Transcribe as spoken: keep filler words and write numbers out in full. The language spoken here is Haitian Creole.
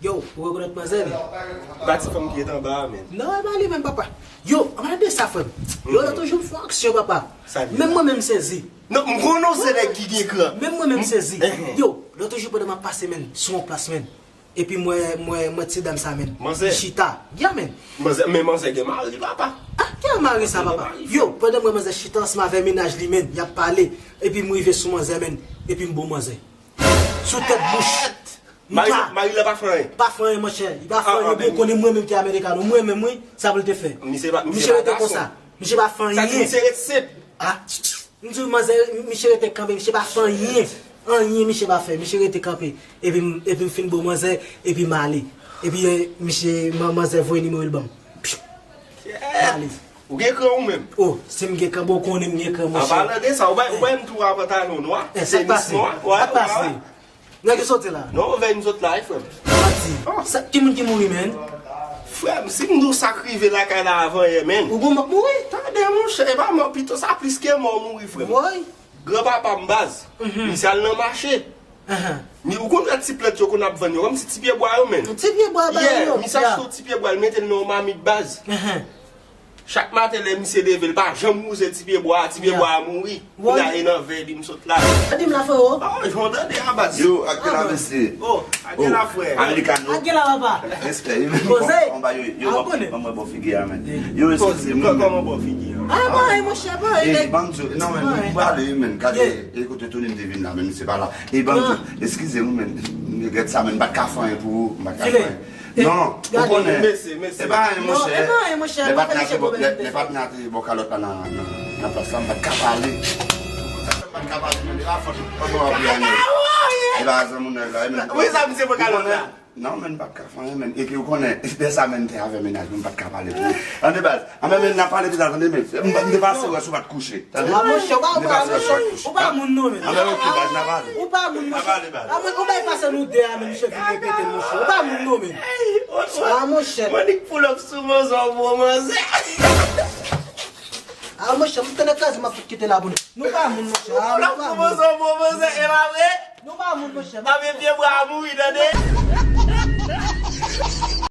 Yo, ou rekonèt manzè l? Pa ti fanm ki ret anba a, men. Non, e pa li menm, papa. Yo, ann tande sa, frè m. Yo, lòt jou m fè yon aksyon, papa. Menm mwen menm m sezi. Non, m konnen w se nèg ki gen kran. Menm mwen menm m sezi. Yo, lòt jou pandan m ap pase, menn, sou yon plas, menn. Epi m wè, m wè, m wè ti dam sa, menn. Manzè. Li chita. Ya, menn. Manzè, men manzè gen mari, papa. Ah, ki mari sa, papa? Yo, pandan m wè manzè chita ansanm avè mennaj li, menn, y ap pale. Epi m rive sou manzè, menn. Epi m bo manzè. Sou tèt bouch. Mari, mari la pa fè anyen. Pa fè anyen, monchè. Li pa fè anyen, bon, konnen mwen menm ki amerikano. Mwen menm, wi, sa pou l te fè. Misye rete konsa. Misye pa fè anyen. Sa di misye ret senp. Ah. M di w, manzè, misye rete kanpe, misye pa fè anyen. Anyen misye pa fè, misye rete kanpe. Epi m, epi m fin bo manzè, epi m ale. Epi, eh, misye, man, manzè voye nimewo l ban m. Piu! M ale. Ou gen kran ou menm? Oh, si m gen kran, bon, ou konnen m gen kran, monchè. An palan de sa, ou bay, ou bay m tou a pantalon nwa. Eh, sa k pase? Sa k pase? Nèg yo soti la. Non, vèy m sot la, wi, frè m. Manti. Sa, ki moun ki mouri, menn? Frè m, si m di w sa k rive lakay la avan yè, menn. Ou gon m ap mouri? Tande, monchè, e pa mò, pito sa plis ke mò mouri, frè m. Woy. Granpapa m baz, misye al nan mache. Ni ou konn wè ti plant yo konn ap vann yo, kòmsi ti pye bwa yo, menn. Ti pye bwa ba yo. Misye achte yon ti pye bwa, l mete l nan yon mamit baz. Chak maten lè misye leve, l pa janm wouze ti pye bwa a, ti pye bwa a mouri. Kounya e nan vèy li m sot la. Tande m la freo. Ah, jan w tande a baz. Yo, ak kè la mesye. Oh, ak kè la frè. Amerikano. Ak kè la papa. Respè. Yo menm bon, anba yo, yo bon. Mwen mwen bon figi a, men. Yo eskize m. Kòman bon figi a? Ah, bon, e monchè, bon. E ban m di w, non, men, m pale, men, gade, e kote Tony m te vin la, men misye pa la. E ban m di w, eskize m, men, regrèt sa, men, m pa t ka fè anyen pou ou, m pa t ka fè anyen. Non, ou konnen. E pa anyen, monchè. Lè patnè a te bò, lè patnè a te bò kalòt la nan, nan, nan plas la, m pa t ka pale. M pa t ka pale, men, e pa fòt, fòt mwen ap anyen. E pa zanmi nèg la, e men. Wi, sa misye bò kalòt la. Non, men, m pa t ka fè anyen, men. Epi ou konnen, lè sa, men, m te avè mennaj mwen, m pa t ka pale pou ou. Tande, baz. Anben, men, n a pale pita, tande, men. M te pase wè si w pa t kouche. Tande? Ah, monchè, ou pa, ou pa, ou pa moun non, men. Anben, ok, baz, n a pale. Ou pa moun, monchè. N a pale, baz. Ah, mwen, ou bay pase nou de a, men, misye vin repete, monchè. Ou pa moun non, men. Ah, monchè. Mwen nik pull up sou manzè, ou bon manzè. Ah, monchè, m tande kraze, m ap fout kite la pou nou. Nou pa moun, monchè. Ah, nou pa moun. Pull up sou manzè, ou bon manzè, e pa vre? Nou pa moun, monchè. Pa vye pye bwa a mouri, tande?